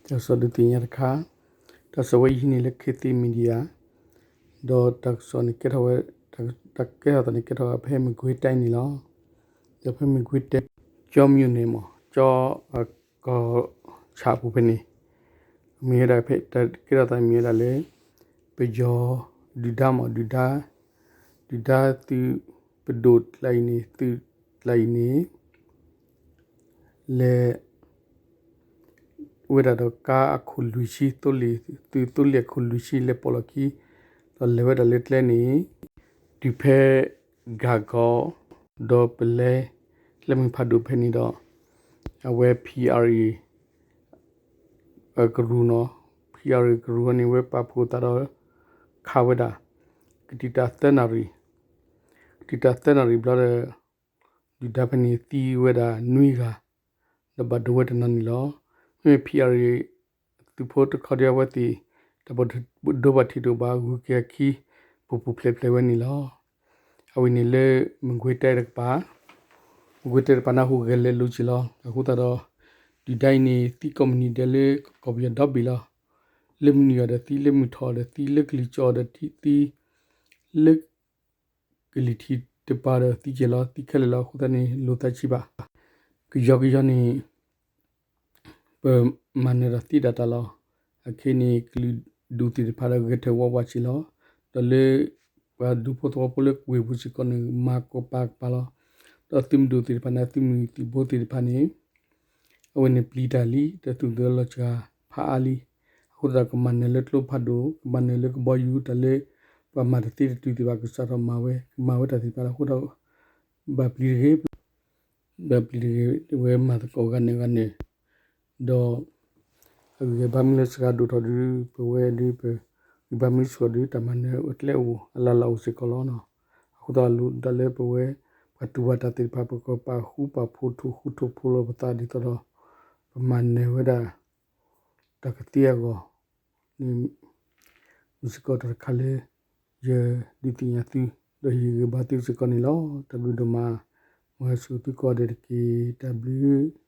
တၢ်ကစီၣ်ဒုးသ့ၣ်ညါတခါ, တၢ်ကစီၣ်ဝဲအံၤဟံးန့ၢ်လၢ ခေတ်သစ် Media, ဒီးတၢ်ကစီၣ်န့ၣ်ကဲထီၣ်ဝဲ, တၢ်ကဲထီၣ်သးန့ၣ်ကဲထီၣ်ဝဲဖဲ မကွေးတိုင်း န့ၣ်လီၤ. ဒီးဖဲ မကွေးတိုင်း ကၠီမြို့နယ် မ့ၢ် ကၠီ ကီၢ်ဆၣ်အပူၤဖဲန့ၣ်, မ့ၢ်ဝဲဒၣ်ဖဲ တၢ်ကဲထီၣ်သးမ့ၢ်ဝဲဒၣ်လၢ ပယီၤ ဒုၣ်ဒါ မ့ၢ် ဒုၣ်ဒါ, ဒုၣ်ဒါသုးပဒိၣ်ကျါအံၤန့ၣ် သုးကျါအံၤန့ၣ် လဲၤ ဝဲဒၣ်ဒီးကါအခိၣ်လွံၢ်ဆံ, သုးသိလ့ၣ်အခိၣ်လွံၢ်ဆံ လဲၤပိာ်လီၢ်ခံ, ဒီးလဲၤဝဲဒၣ်လၢကျဲန့ၣ် တုၤဖဲ ဂၤကီၤ, ဒီးပလဲ ကျဲမုၢ်ဖးဒိၣ်ဖဲန့ၣ်ဒီး အဝဲ PRA ကရူၢ်နီၤ, PRA ကရူၢ်န့ၣ် ဝဲပာ်ဖှိၣ်သးဒီး ခးဝဲဒၣ် ကတံာ်တာ်သၢနၣ်ရံၣ်, ကတံာ်တာ်သၢနၣ်ရံၣ်ဘျီဒီး ဒုၣ်ဒါဖဲန့ၣ်သံဝဲဒၣ်နွံဂၤ, ဒီးဘၣ်ဒိဝဲတနီၤန့ၣ်လီၤ. မ့မ့ၢ် PRA သုးဖိတခီဒံးအဝဲသ့ၣ် တၢ်ဘၣ်ဒိဘၣ်ထံးတအိၣ်ဘၣ် ဂုၤက့ၤအခံ ပူၤပူၤဖျဲးဖျဲးဝဲန့ၣ်လီၤ. အဝဲန့ၣ်လၢ မကွေးတိုင်း တကပၤ, မကွေးတိုင်း တကပၤန့ၣ် ဟူးဂဲၤလဲၤလိၤက့ၤလီၤ. အဃိသတးဒီး ဒုၣ်ဒါအံၤန့ၣ် သံကိးမုၢ်နံၤဒဲးလၢကီၢ်ပယီၤဒီဘ့ၣ်လီၤ. လၢမုၢ်နုာ်အီၤဒီးသံ, လၢမုၢ်ထီၣ်အီၤဒီးသံ, လၢကလံၤကၠီအီၤဒီးသံ, လၢ ကလံၤထံးတပၤဒီးသံက့ၤလီၤ, သံခဲလၢာ်လီၤ. အဃိသတးန့ၣ် လိၣ်သးဆံးဘၣ်. ကယီကယီန့ၣ် ပမၤနၢၤဒီးသံဒၣ်တၢ်လီၤ. အခဲအံၤန့ၣ် ကလုာ်ဒူၣ်သ့ၣ်တဖၣ်ဒီးဂဲၤထၢၣ်ဝးဝးက့ၤလီၤ. ဒီးလၢ ပှၤဒူဖိသဝီဖိလၢဝ့ၢ်ပူၤစ့ၢ်ကီးန့ၣ် မၤကပၤကပၤလီၤ. ဒီးသုးမုၢ်ဒိၣ်သ့ၣ်တဖၣ်န့ၣ် သုးမုၢ်သံၣ်ဘိသ့ၣ်တဖၣ်န့ၣ် အဝဲန့ၣ်ပျံၤတၢ်လံ, ဒီးသုးမုၢ်ဒိၣ်လီၤစှၤဖးအါလံ. အဃိသတးဒီးကမၤနၢၤလၢကျိဖးဒိၣ်, ကမၤနၢၤလၢကဘီယူၤ, တၢ်လၢ ပှၤမၤတသ့တတုၤသ့ၣ်တဖၣ် ကစးထီၣ်မၤဝဲ, ကမၤဝဲတၢ်သ့ၣ်တဖၣ်လီၤ. အဃိဒီး ဘၣ်ပျံၤတဂ့ၤ, ဘၣ်ပျံၤတဂ့ၤ, ဝဲမၤသကိးဂၤန့ၢ်ဂၤန့ၢ်, ဒီး အဂံၢ်ဘါမ့ၢ်လၢစှၤဒိၣ်ထီၣ်ဒီး ပဝဲဒီး ပဂံၢ်ဘါမ့ၢ်ဆူၣ်ထီၣ်ဒီး တၢ်မၤနၢၤအကျဲအိၣ် အလၢ်လၢ်အိၣ်စ့ၢ်ကီးလီၤ. အဃိသတးဒီး လိၣ်ဒၣ်လၢပဝဲ ပှၤတူၢ်ဘၣ်တၢ်သ့ၣ်တဖၣ် ပကပာ်ဃူပာ်ဖိး ထိၣ်ဃူထိၣ်ဖိးလီၤပသး ဒ်သိးဒီး ပမၤနၢၤဝဲဒၣ် တၢ်ကသ့အဂီၢ်န့ၣ် မ့ၢ်စ့ၢ်ကီးတၢ်တခါလၢ ယဒုးသ့ၣ်ညါသု ဒီးယဂံၢ်ဘါသုစ့ၢ်ကီးန့ၣ်လီၤ. တၢ်ဘျုးဒိၣ်မး, မ်ယွၤဆိၣ်ဂ့ၤသုကိးဂၤဒဲးတက့ၢ်. တၢ်ဘျုး